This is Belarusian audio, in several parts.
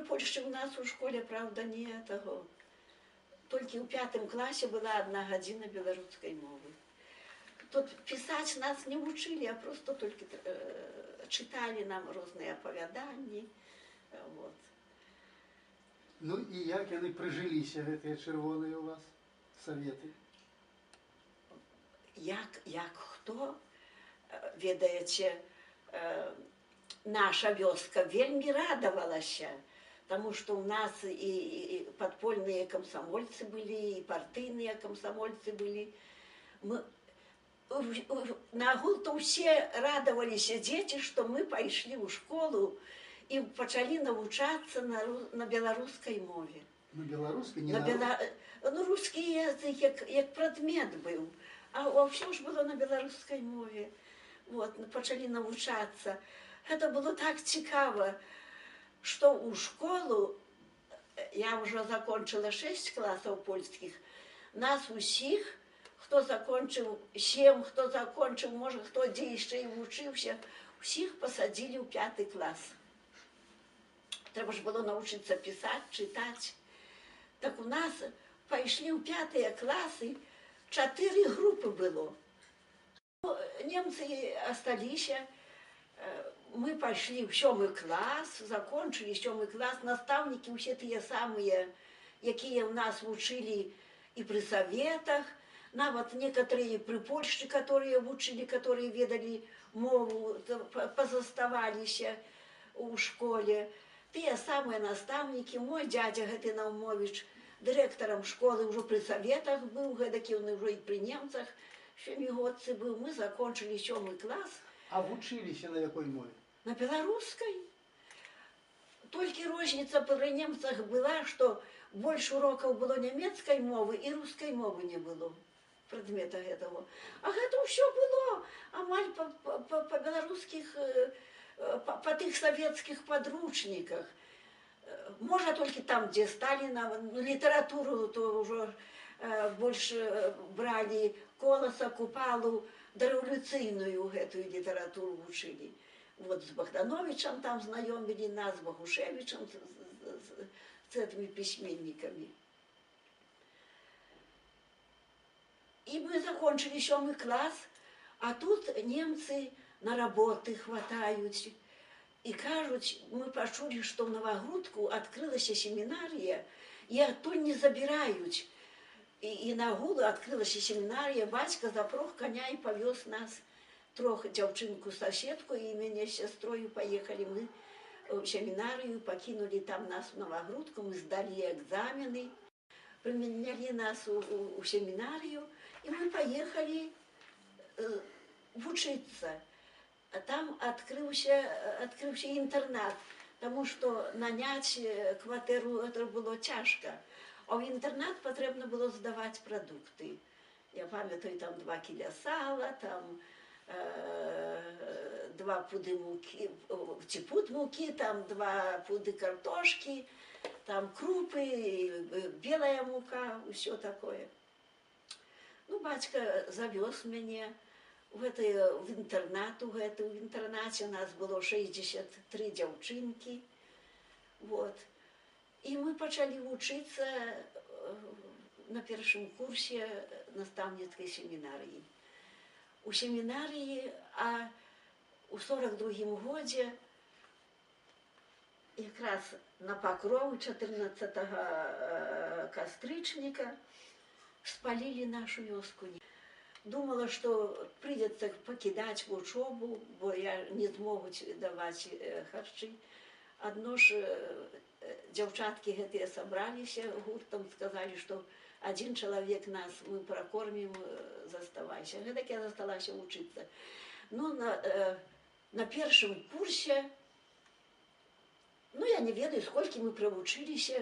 Польшчы у нас у школе, праўда, не таго. Толькі ў пятым класе была адна гадзіна беларускай мовы. Тут пісаць нас не вучылі, а просто толькі чыталі нам розныя апавяданні. Вот. Ну і як яны прыжыліся, гэтыя чырвоныя у вас саветы? Як хто, ведаеце, наша вёска вельмі радавалася, таму што ў нас і падпольныя камсамольцы былі, і партыйныя камсамольцы былі. Мы, наогул то ўсе радаваліся дзеці, што мы пайшлі ў школу і пачалі навучацца на беларускай мове. На беларускай, не На на Ну, рускі язык як прадмет быў, а ўсё ж было на беларускай мове. Вот, ну, пачалі навучацца. Гэта было так цікава, што ў школу, я ўжо закончыла 6 класаў польскіх, нас усіх, хто закончыў 7, хто закончыў, можа, хто дзе яшчэ і вучыўся, усіх пасадзілі ў пяты клас. Трэба ж было навучыцца пісаць, чытаць. Так у нас пайшлі ў пятыя класы, 4 групы было. Ну, немцы асталіся, мы пайшлі ў сёмы клас, закончылі сёмы клас, настаўнікі ўсе тыя самыя, якія ў нас вучылі і пры саветах, нават некаторыя пры Польшчы, которые вучылі, которые ведалі мову, то пазаставаліся ў школе. Тыя самыя настаўнікі, мой дядзя гэты Наумовіч, дырэктарам школы ўжо пры саветах быў, гэдакі ён ўжо і пры немцах сямігодцы быў. Мы закончылі сёмы клас. А вучыліся на якой мове? На беларускай. Толькі розніца пры немцах была, што больш урокаў было нямецкай мовы і рускай мовы не было прадмета гэтага. А гэта ўсё было амаль па беларускіх, па тых савецкіх падручніках. Можа, толькі там, дзе Сталіна, ну, літаратуру, то ўжо больш бралі Коласа, Купалу, дарэвалюцыйную гэтую літаратуру вучылі. Вот з Богдановичем там знаёмілі нас, з Багушевічем, з гэтымі пісьменнікамі. І мы закончылі сёмы клас, а тут немцы на работы хватаюць. І кажуць, мы пачулі, што ў Навагрудку адкрылася семінарія, і адтуль не забіраюць. І на Гулу адкрылася семінарія, бацька запрог коня і павёз нас, трох дзяўчынку соседку і мяне з сястрою, паехалі мы ў семінарыю, пакінулі там нас у Навагрудку, мы здалі экзамены, прымянялі нас у семінарыю, і мы паехалі вучыцца. А там адкрыўся інтэрнат, таму што наняць кватэру это было цяжка. А ў інтэрнат патрэбна было здаваць прадукты. Я памятаю, там 2 кіля сала, там 2 пуды мукі, о, ці пуд мукі, там 2 пуды картошкі, там крупы, белая мука, усё такое. Ну, бацька завёз мяне в інтэрнат, у гэты, у інтэрнаце нас было 63 дзяўчынкі. Вот. І мы пачалі вучыцца на першым курсе настаўніцкай семінарыі. У семінарыі, а у 42-м годзе, якраз на Пакроў 14 кастрычніка, спалілі нашу вёску. Думала, што прыйдзецца пакідаць вучобу, бо я не змогуць даваць харчы. Адно ж дзяўчаткі гэтыя сабраліся гуртам, сказалі, што адзін чалавек нас мы пракормім, заставайся. Гэтак я засталася вучыцца. Ну, на першым курсе, ну, я не ведаю, сколькі мы правучыліся,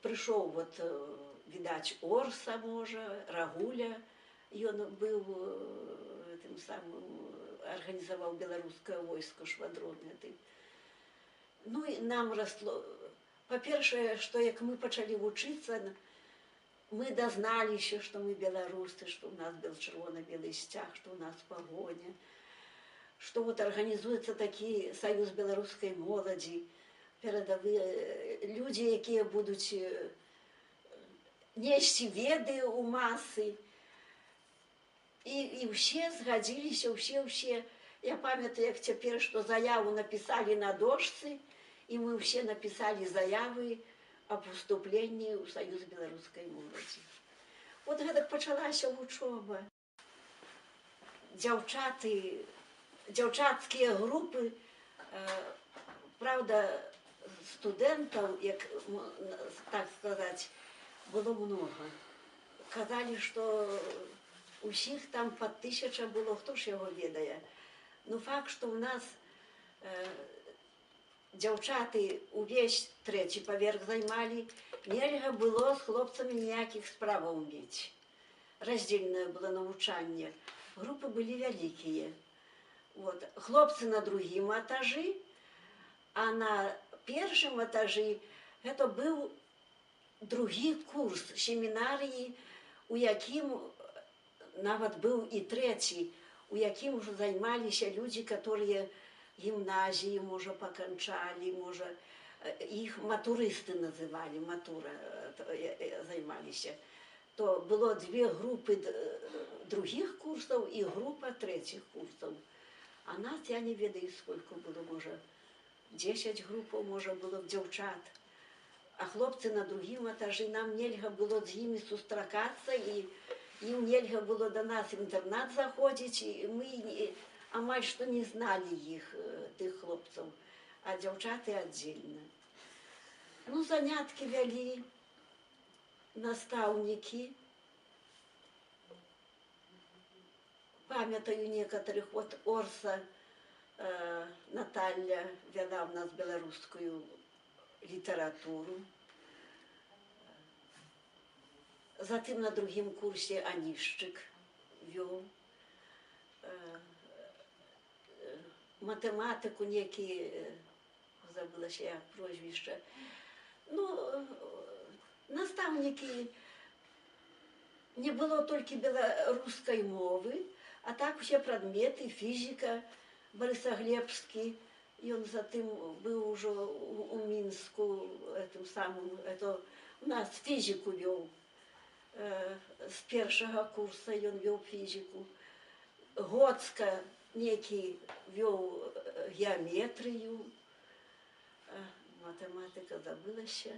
прыйшоў, вот, відаць, Орса, можа, Рагуля, ён быў, тым самым, арганізаваў беларускае войска, швадрон гэты. Ну, і нам расло... Па-першае, што як мы пачалі вучыцца, мы дазналіся, што мы беларусы, што ў нас бел-чырвона-белы сцяг, што ў нас пагоня, што вот арганізуецца такі саюз беларускай моладзі. Перадавыя людзі, якія будуць несці веды ў масы. І ўсе згадзіліся, ўсе, ўсе. Я памятаю, як цяпер, што заяву напісалі на дошцы, і мы ўсе напісалі заявы аб уступленні ў Саюз беларускай моладзі. Вот гэтак пачалася вучоба. Дзяўчаты, дзяўчацкія групы, праўда, студэнтаў, як так сказаць, было много. Казалі, што усіх там па 1000 было, хто ж яго ведае. Ну, факт, што ў нас дзяўчаты увесь трэці паверх займалі, нельга было з хлопцамі ніякіх справаў мець. Раздзельнае было навучанне. Групы былі вялікія. Вот. Хлопцы на другім этажы, а на першым этажы гэта быў другі курс семінарыі, у якім нават быў і трэці, у якім ужо займаліся людзі, которые гімназіі, можа, паканчалі, можа, іх матурысты называлі, матура займаліся. То было две групы другіх курсаў і група трэціх курсаў. А нас, я не ведаю, сколько было, можа, 10 групаў, можа, было б дзяўчат. А хлопцы на другім этажы, нам нельга было з імі сустракацца, і ім нельга было да нас інтэрнат заходзіць, і мы амаль што не зналі іх, тых хлопцаў, а дзяўчаты аддзельна. Ну, заняткі вялі настаўнікі. Памятаю некаторых, вот Орса Наталья вяла ў нас беларускую літаратуру. Затым на другім курсе Анішчык вёў. Матэматыку некі, забылася я прозвішча. Ну, настаўнікі, не было толькі беларускай мовы, а так усе прадметы, фізіка, Барысаглебскі, ён затым быў ужо у Мінску, гэтым самым, это у нас фізіку вёў. З першага курса ён вёў фізіку. Гоцка некі вёў геаметрыю, матэматыка забылася.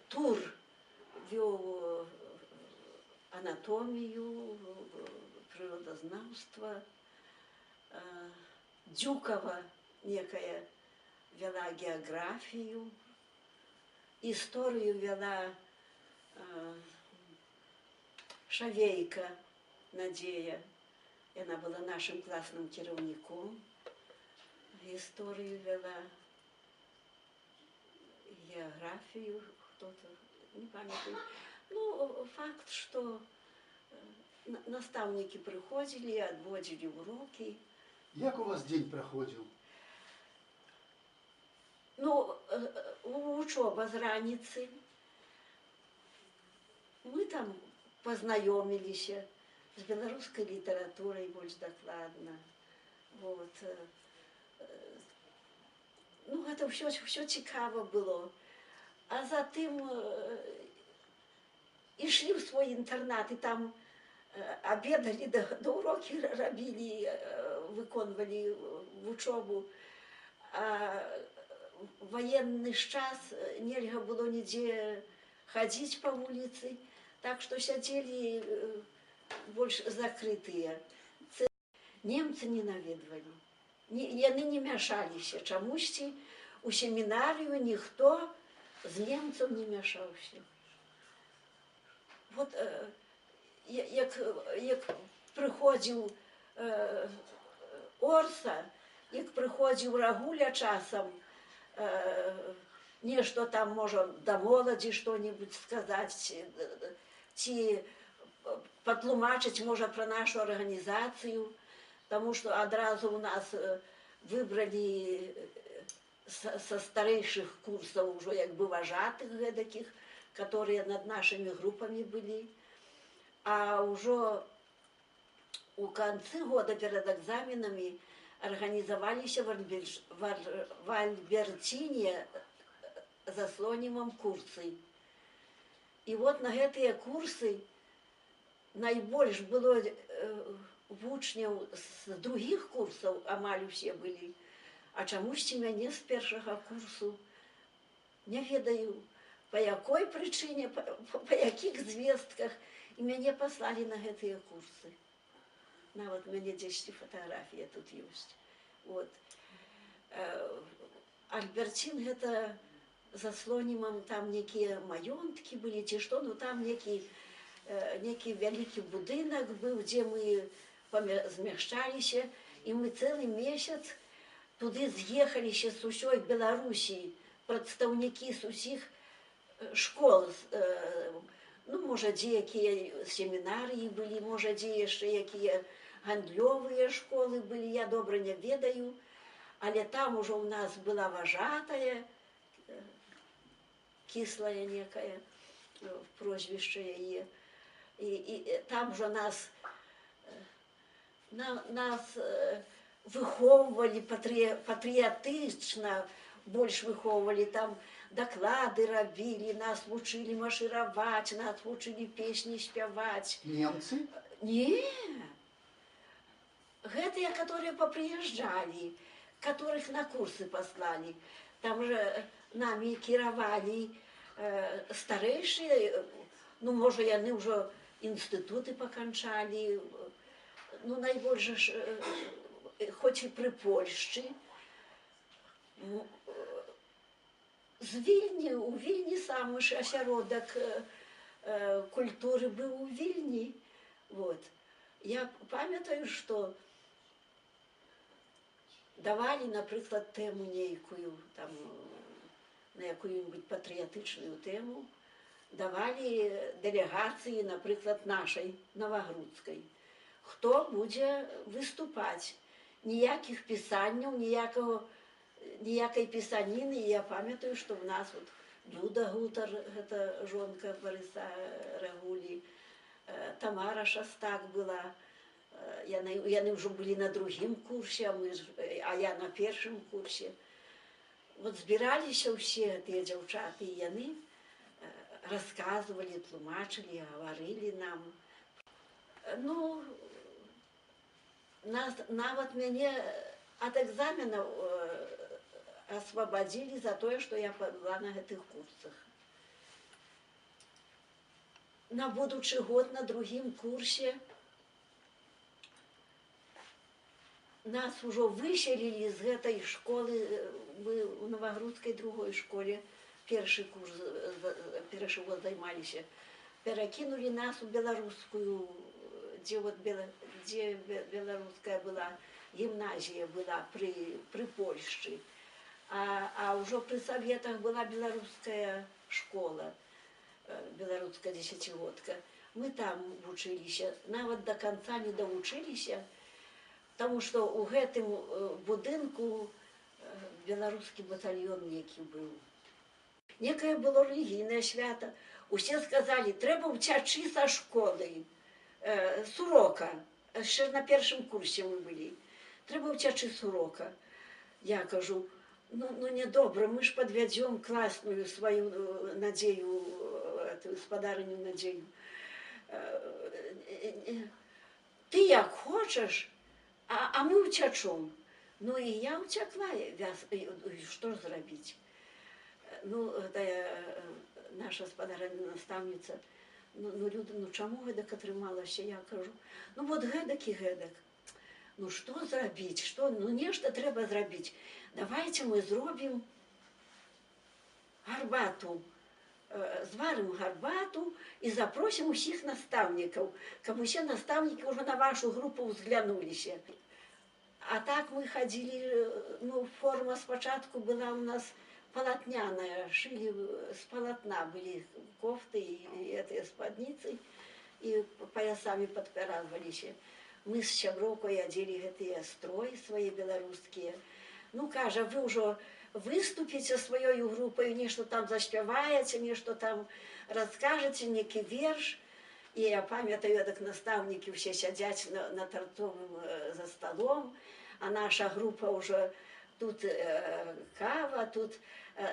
Тур вёў анатомію, прыродазнаўства. Дзюкава некая вяла геаграфію, гісторыю вяла Шавейка Надзея. Яна была нашым класным кіраўніком. Гісторыю вяла, геаграфію, хто-то, не памятаю. Ну, факт, што настаўнікі прыходзілі, адводзілі урокі. Як у вас дзень праходзіў? Ну, учоба з раніцы. Мы там пазнаёміліся з беларускай літаратурай больш дакладна. Вот. Ну, гэта ўсё цікава было. А затым ішлі ў свой інтэрнат, і там обедалі, да урокі рабілі, выконвалі вучобу. А ваенны ж час, нельга было нідзе хадзіць па вуліцы, так што сядзелі больш закрытыя. Немцы не наведвалі. Яны не мяшаліся. Чамусьці у семінарыю ніхто з немцаў не мяшаўся. Вот, як прыходзіў Орса, як прыходзіў Рагуля часам, нешта там, можа, да моладзі што-небудзь сказаць, ці патлумачыць, можа, пра нашу арганізацыю, таму што адразу ў нас выбралі са старэйшых курсаў ужо як бы вожатых гэтакіх, которые над нашымі групамі былі. А ўжо у канцы года перад экзаменамі Арганізаваліся в Альберціне за Слонімам курсы. І вот на гэтыя курсы найбольш было вучняў з другіх курсаў, амаль усе былі. А чамусьці мяне з першага курсу, не ведаю, па якой прычыне, па якіх звестках, і мяне паслалі на гэтыя курсы. Нават у мяне дзесьці фатаграфія тут ёсць. Вот. Альберцін — гэта за Слонімам, там некія маёнткі былі ці што, ну там некі вялікі будынак быў, дзе мы змяшчаліся, і мы цэлы месяц туды з'ехаліся з усёй Беларусі, прадстаўнікі з усіх школ, ну, можа, дзе якія семінарыі былі, можа, дзе яшчэ якія гандлёвыя школы былі, я добра не ведаю, але там ужо ў нас была важатая, Кіслая некая, прозвішча яе. І там жа нас выхоўвалі патрыятычна, больш выхоўвалі, там даклады рабілі, нас вучылі маршыраваць, нас вучылі песні спяваць. Немцы? Не. Гэтыя, которые папрыязджалі, которых на курсы паслалі. Там же нами кіравалі старэйшыя, ну, можа, яны ўжо інстытуты паканчалі, ну, найбольш ж, хоць і пры Польшчы, з Вільні, у Вільні самы ж асяродак культуры быў у Вільні. Вот. Я памятаю, што давалі, напрыклад, тэму нейкую, там, на якую-нибудь патрыятычную тэму, давалі дэлегацыі, напрыклад, нашай, навагрудскай. Хто будзе выступаць? Ніякіх пісанняў, ніякай пісаніны. І я памятаю, што ў нас вот Люда Гутар, гэта жонка Барыса Рагулі, Тамара Шастак была. Яны ўжо былі на другім курсе, а я на першым курсе. Вот збіраліся ўсе тыя дзяўчаты, і яны расказвалі, тлумачылі, гаварылі нам. Ну, нас, нават мяне ад экзаменаў освободили за тое, што я была на гэтых курсах. На будучы год на другім курсе нас ужо выселілі з гэтай школы, мы ў навагрудскай другой школе першы курс, першы год займаліся. Перакінулі нас у беларускую, дзе вот дзе беларуская была гімназія была пры Польшчы. А ўжо пры саветах была беларуская школа, беларуская дзесяцігодка. Мы там вучыліся, нават до конца не давучыліся, таму што ў гэтым будынку беларускі батальён некі быў. Некае было рэлігійнае свята. Усе сказалі, трэба ўцячы са школы, з урока. Яшчэ на першым курсе мы былі. Трэба ўцячы з урока. Я кажу, ну недобра, мы ж падвядзём класную сваю Надзею, эту спадарыню Надзею. Ты як хочаш, а мы ўцячом. Ну і я ўцякла, і што ж зрабіць? Ну, тая, наша спадарыня настаўніца, ну, Люда, ну чаму гэтак атрымалася? Я кажу, ну вот гэтак і гэтак. Ну што зрабіць? Што? Ну нешта трэба зрабіць. Давайте мы зробім гарбату. Зварым гарбату і запросім усіх настаўнікаў, каб усе настаўнікі ўжо на вашу групу ўзглянуліся. А так мы хадзілі, ну, форма спачатку была у нас палатняная, шылі з палатна, былі кофты і гэтыя спадніцы, і паясамі падпяразваліся. Мы з сяброўкай адзелі гэтыя строі свае беларускія. Ну, кажа, вы ўжо выступіце сваёю групаю, нешта там заспяваеце, нешта там раскажаце, некі верш. І я памятаю, так настаўнікі ўсе сядзяць на тарцовым за сталом, А наша група ўжо тут кава, тут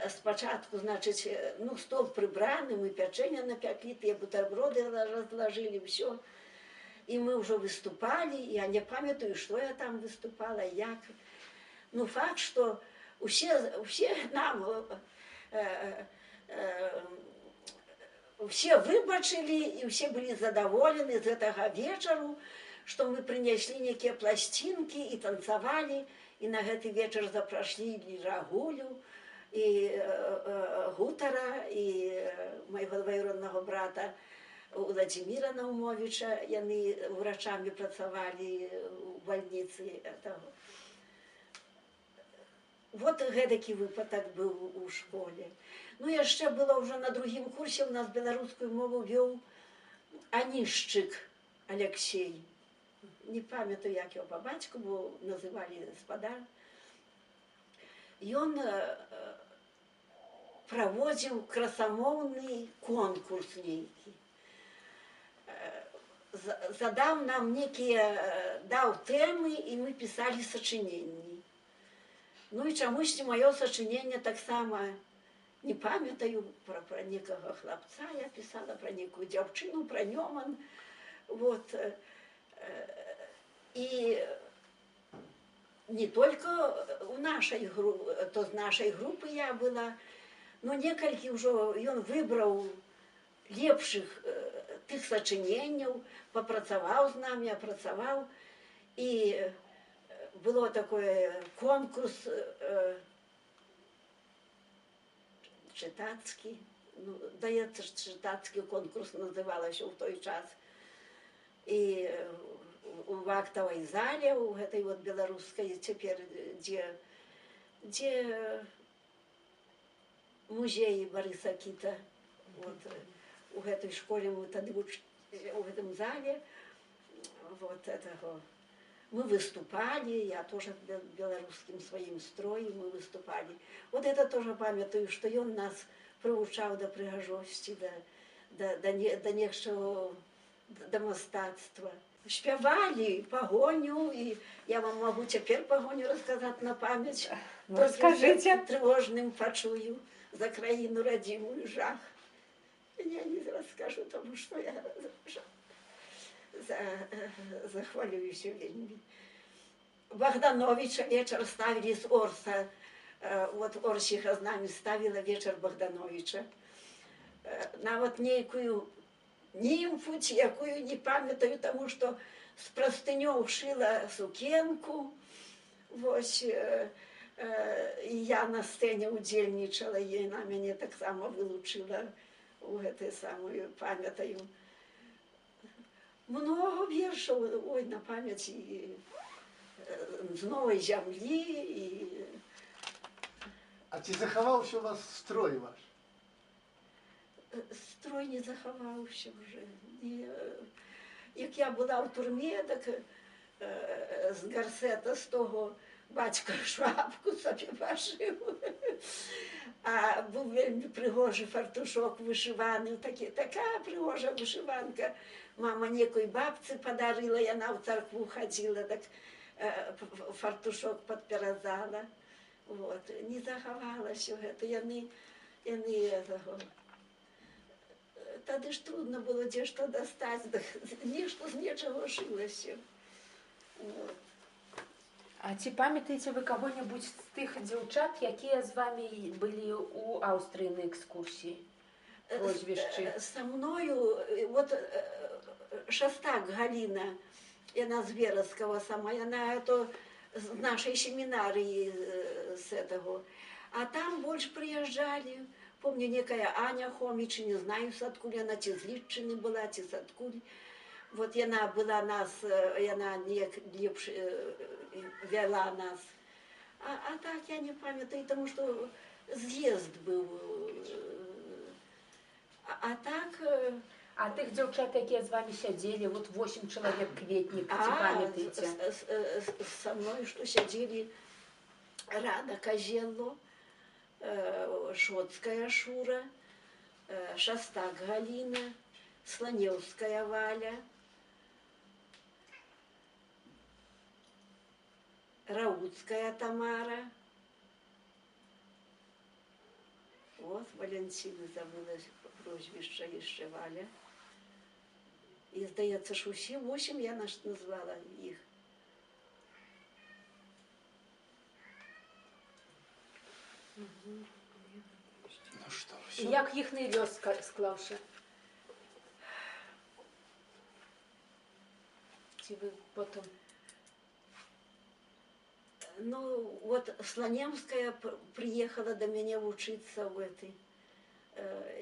спачатку, значыць, ну, стол прыбраны, мы пячэнне напяклі, тыя бутэрброды разлажылі, ўсё. І мы ўжо выступалі, я не памятаю, што я там выступала, як. Ну, факт, што усе нам усе выбачылі і ўсе былі задаволены з гэтага вечару, што мы прынеслі нейкія пласцінкі і танцавалі, і на гэты вечар запрашлі Рагулю, і Гутара, і майго дваюроднага брата Уладзіміра Наумовіча, яны врачамі працавалі ў бальніцы этого. Вот гэтакі выпадак быў у школе. Ну, яшчэ было ўжо на другім курсе, у нас беларускую мову вёў Анішчык Алексей. Не памятаю, як яго па бацьку, бо называлі спадар. Ён праводзіў красамоўны конкурс нейкі. Задаў нам некія, даў тэмы, і мы пісалі сачыненні. Ну і чамусьці маё сачыненне таксама, не памятаю, пра некага хлапца я пісала, пра некую дзяўчыну, пра Нёман. Вот. І не только у нашай то з нашай групы я была, но некалькі ўжо ён выбраў лепшых тых сачыненняў, папрацаваў з намі, апрацаваў. І было такое конкурс чытацкі, ну, даецца, чытацкі конкурс называлася ў той час. І у актавай зале, у гэтай вот беларускай цяпер, дзе музей Барыса Кіта, вот, у гэтай школе мы тады у гэтым зале, вот этого, мы выступали, я тоже беларускім сваім строем мы выступали. Вот это тоже памятаю, што ён нас прывучаў да прыгажосці, да нечага, да мастацтва. Спявалі Пагоню, і я вам магу цяпер Пагоню расказаць на памяць. Ну, расскажите. Трывожным пачую за краіну радзімую жах. Я не раскажу, таму што я захвалююся вельмі. Багдановіча вечар ставілі з Орса. Вот Орсіха з намі ставіла вечар Багдановіча. Нават нейкую німфу, ці якую, не памятаю, таму што з прастынёў шыла сукенку. Вось, і я на сцэне удзельнічала, і яна мяне таксама вылучыла у гэтай самую, памятаю. Много вершаў, ой, на памяць і з Новай зямлі, і А ці захаваўся у вас строй ваш? Строй не захаваўся уже. Не, як я была ў турме, так з гарсета з того бацька шапку сабе пашыў. А быў вельмі прыгожы фартушок вышываны, такая прыгожая вышыванка. Мама некой бабцы падарыла, яна ў царкву хадзіла, так фартушок падперазала. Вот. Не захавалася гэта. Яны этого. Тады ж трудно было дзе што дастаць, дык нешта з нечага шылася. Вот. А ці памятаеце вы каго-небудзь з тых дзяўчат, якія з вамі былі ў Аўстрыі на экскурсіі? Прозвішчы. Са мною, вот, Шастак Галіна, яна з Вераскава сама, яна то з нашай семінарыі, з этого. А там больш прыязджалі, помню, некая Аня Хоміч, не знаю, адкуль яна, ці з Літчыны была, ці адкуль. Вот яна была нас, яна неяк лепш вяла нас. А так я не памятаю, таму што з'езд быў. А так... А тых дзяўчат, якія з вамі сядзелі, вот 8 чалавек кветнік, ці памятаеце? Са мной, што сядзелі Рада Казелло, Шоцкая Шура, Шастак Галіна, Сланеўская Валя. Рауцкая Тамара. Вот Валянціны, забыла прозвішча яшчэ, Валя. І здаецца ж, усе восем я назвала іх. Ну што, І ўсё? як іхны лёс склаўся? Ці вы потым? Ну, вот Слонемская приехала до мяне вучыцца в этой.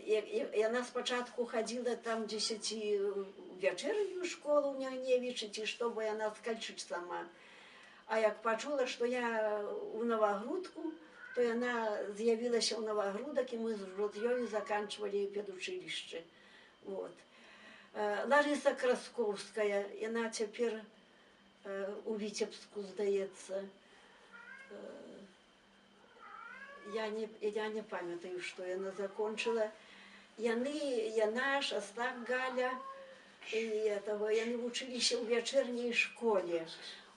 І яна спачатку хадзіла там дзесьці ў вячэрнюю школу ў Нягневічы ці што, бо яна з Кальчыч сама. А як пачула, што я ў Навагрудку, то яна з'явілася ў Навагрудак, і мы з ёю заканчвалі педучылішча. Вот. Ларыса Красковская, яна цяпер у Віцебску, здаецца. Я не памятаю, што яна закончыла. Яна, Шастак Галя, і этого, яны вучыліся ў вячэрняй школе.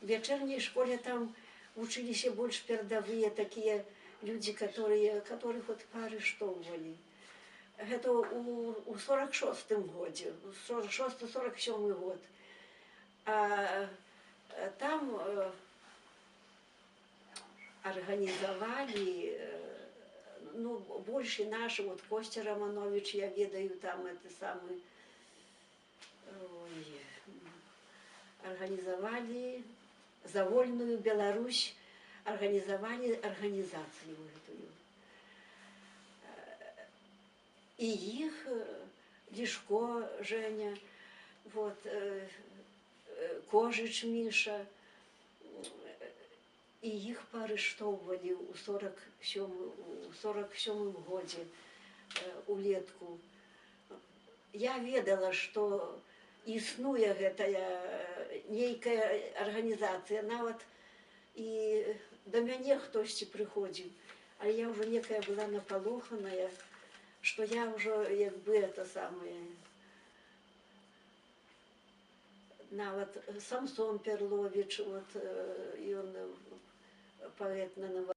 У вячэрняй школе там вучыліся больш перадавыя такія людзі, которых вот паарыштоўвалі. Гэта у 46-м годзе, у 46-47 год. А там арганізавалі, ну, больше наши, вот Костя Романович, я ведаю, там это самый, ой, арганізавалі за вольную Беларусь, арганізавалі арганізацыю гэтую. І іх Лішко Женя, вот, Кожыч Міша, і іх паарыштоўвалі у 47 годзе, улетку. Я ведала, што існуе гэтая нейкая арганізацыя, нават і да мяне хтосьці прыходзіў, але я ўжо некая была напалоханая, што я ўжо як бы это самае, нават Самсон Перлович, вот, ён паэт на